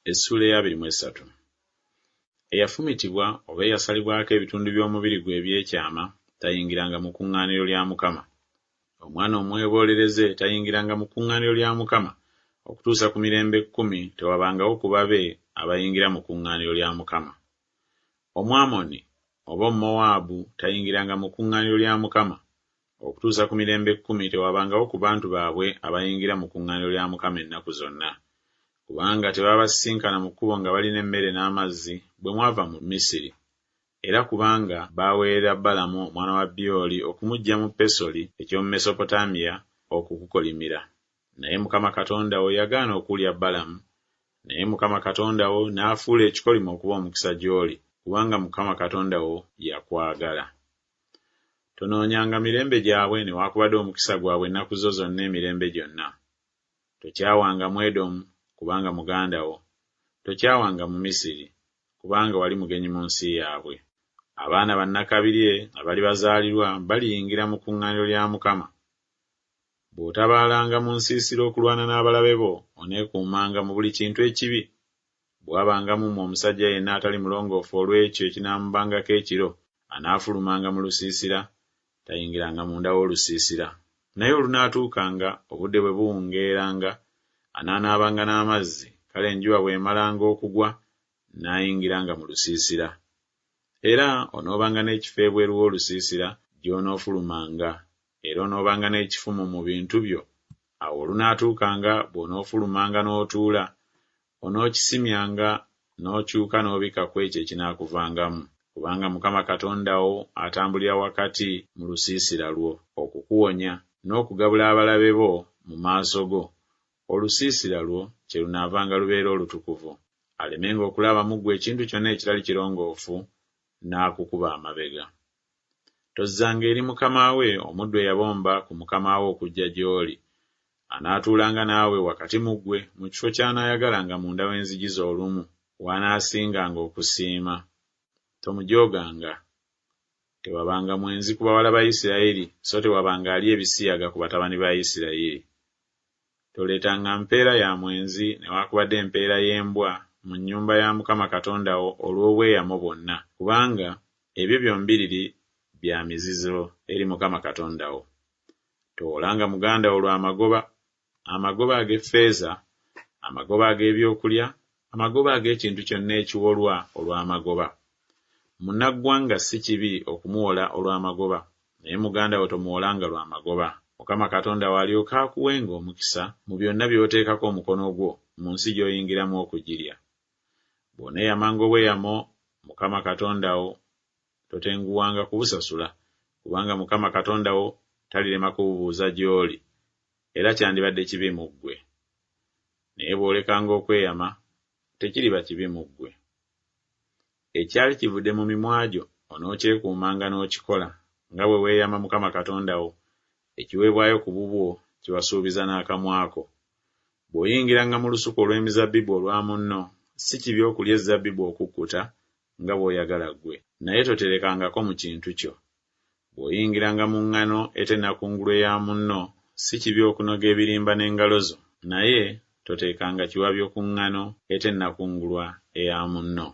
Essuula ey'abiri mu esatu. Eyafumitibwa oba eyasalibwako ebitundu by'omubiri gwe eby'ekyama tayingiranga mu kuŋŋaaniro lya Mukama. Omwana omweboolereze tayingiranga mu kuŋŋaaniro lya Mukama, okutuusa ku mirembe ekkumi tewabangawo ku babe abayingira mu kuŋŋaaniro lya Mukama. Omwamoni oba Omumowaabu tayingiranga mu kuŋŋaaniro lya Mukama, okutuusa ku mirembe ekkumi tewabangawo ku bantu baabwe abayingira mu kuŋŋaaniro lya Mukama ennaku zonna. Kubanga tebaabasisinkana mu kkubo nga balina emmere n'amazzi bwe mwava mu Misiri, era kubanga baaweerera Balamu omwana wa Byoli okumuggya mu Pesoli eky'omu Mesopotamiya okukukolimira. Naye Mukama Katonda wo yagaana okuwulira Balamu, naye Mukama Katonda wo n'afuula ekikolimo okuba omukisa gy'oli, kubanga Mukama Katonda wo yakwagala. Tonoonyanga mirembe gyabwe newakubadde omukisa gwabwe ennaku zo zonna emirembe gyonna. Tokyawanga Mwedomu, kubanga muganda wo. Tokyawanga Mumisiri, kubanga wali mugenyi mu nsi yaabwe. Abaana bannakabirye abalibazaalirwa baliyingira mu kuŋŋaaniro lya Mukama. Bw'otabaalanga mu nsiisira okulwana n'abalabe bo, oneekuumanga mu buli kintu ekibi. Bwe wabanga mu mmwe omusajja yenna atali mulongoofu olw'ekyo ekinaamubangako ekiro, anaafulumanga mu lusiisira, tayingiranga munda w'olusiisira. Naye olunaatuukanga, obudde bwe buwungeeranga, anaanaabanga n'amazzi, kale enjuba bw'emalanga okugwa, n'ayingiranga mu lusiisira. Era onoobanga n'ekifo ebweru w'olusiisira gy'onoofulumanga, era onoobanga n'ekifumu mu bintu byo, awo olunaatuukanga bw'onoofulumanga n'otuula, onookisimyanga n'okyuka n'obikka ku ekyo ekinaakuvangamu. Kubanga Mukama Katonda wo atambulira wakati mu lusiisira lwo okukuwonya, n'okugabula abalabe bo mu maaso go, olusiisira lwo kyerunaavanga lubeera olutukuvu, alemenga okulaba mu ggwe ekintu kyonna ekitali kirongoofu n'akukuba amabega. Tozzanga eri mukama we omuddu eyabomba ku mukama we okujja gy'oli. Anaatuulanga naawe wakati mu ggwe mu kifo ky'anaayagalanga munda w'enzigi zo olumu, w'anaasinganga okusiima. Tomujooganga. Tewabanga mwenzi ku bawala ba Isirayiri, so tewabanga alya ebisiyaga ku batabani ba Isirayiri. Toleetanga mpeera ya mwenzi newakubadde empeera y'embwa mu nnyumba ya Mukama Katonda wo olw'obweyamo bwonna, kubanga ebyo byombiriri bya mizizo eri Mukama Katonda wo. Towolanga muganda wo lwa magoba, amagoba ag'effeeza, amagoba ag'ebyokulya, amagoba ag'ekintu kyonna ekiwolwa olw'amagoba. Munnaggwanga si kibi okumuwola olw'amagoba, naye muganda wo tomuwolanga lwa magoba, Mukama Katonda wo alyoke akuwenga omukisa mu byonna by'oteekako omukono gwo mu nsi gy'oyingiramu okugirya. Bw'oneeyamanga obweyamo Mukama Katonda wo, totenguwanga kubusasula, kubanga Mukama Katonda wo talirema kububuuza gy'oli, era kyandibadde kibi mu ggwe. Naye bw'olekanga okweyama, tekiriba kibi mu ggwe. Ekyali kivudde mu mimwa gyo onookyekuumanga n'okikola, nga bwe weeyama Mukama Katonda wo, ekiweebwayo ku bubwo kye wasuubiza n'akamwa ko. Bw'oyingiranga mu lusuku olw'emizabbibu olwa munno, si kibi okulya ezzabbibu okukkuta, nga bw'oyagala ggwe, naye toterekangako mu kintu kyo. Bw'oyingiranga mu ŋŋano etennakungulwa eya munno, si kibi okunoga ebirimba n'engalo zo, naye toteekanga kiwabyo ku ŋŋano etennakungulwa eya munno.